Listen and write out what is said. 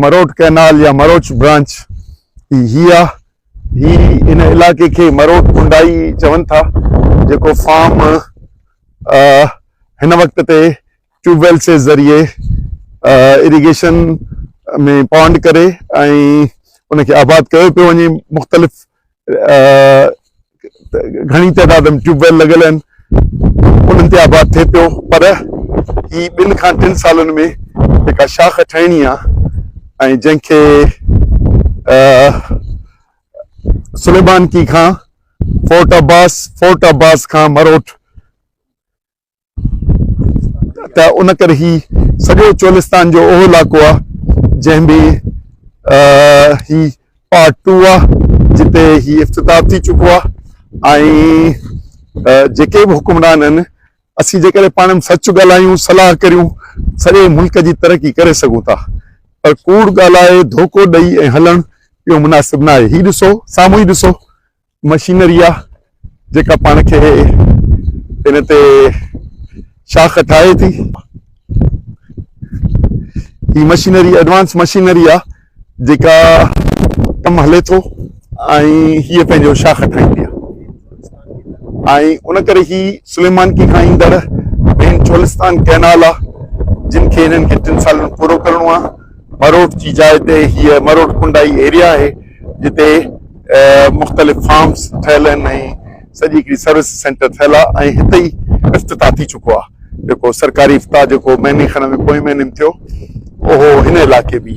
Marot canal يا مروچ branch هي هي آ. هي ان علائقي کي مروٽ ڪنڊائي چون ٿا جيڪو فارم هن وقت تي ٽيوب ويلز جي ذريعي اريگيشن ۾ پونڊ ڪري ۽ ان کي آباد ڪيو پيو وڃي. مختلف گهڻي تعداد ۾ ٽيوب ويل لڳل آهن انهن تي آباد ٿئي پيو پر هي ٻن کان ٽن سالن ۾ جيڪا شاخ ٺهڻي آهي ۽ جنهن کي سليمانڪي کان فورٽ عباس، فورٽ عباس کان مروٽ ته ان ڪري هي سڄو چولستان جو اهو علائقو آهي جنهن ۾ هي پارٽ ٽو آهي جتي هي افتتاح ٿي چڪو آهي ۽ جيڪي به حڪمران آهن اسين جيڪڏهن پاڻ ۾ سچ ڳالهايون صلاح ڪريون سڄي ملڪ جي ترقي ڪري سگهون ٿا پر ڪوڙ ڳالهائي ڌوڪو ڏئي ۽ هلڻ اهو مناسب نه آهي هي ڏسو سامهون ئي ڏسو مشينري آ جيڪا پاڻ کي ان تي شاخ ٺاهي ٿي. هي مشينري ايڊوانس مشينري آ جيڪا ڪم هلي ٿو ۽ هيء پنهنجو شاخ ٺاهيندي آ ۽ ان ڪري هي سليمانڪي کان ايندڙ مين چولستان ڪئنال آ جن کي هنن کي ٽن سالن ۾ پورو ڪرڻو آ. مروٽ جي جاء تي هيء مروٽ ڪنڊائي ايريا آهي جتي مختلف فارمز ٺهيل آهن ۽ سڄي هڪڙي سروس سينٽر ٺهيل آهي ۽ هتي ئي افتتاح ٿي چڪو آهي جيڪو سرڪاري افتتاح جيڪو مهيني کن ۾ پوئين مهيني ۾ ٿيو اهو هن علائقي ۾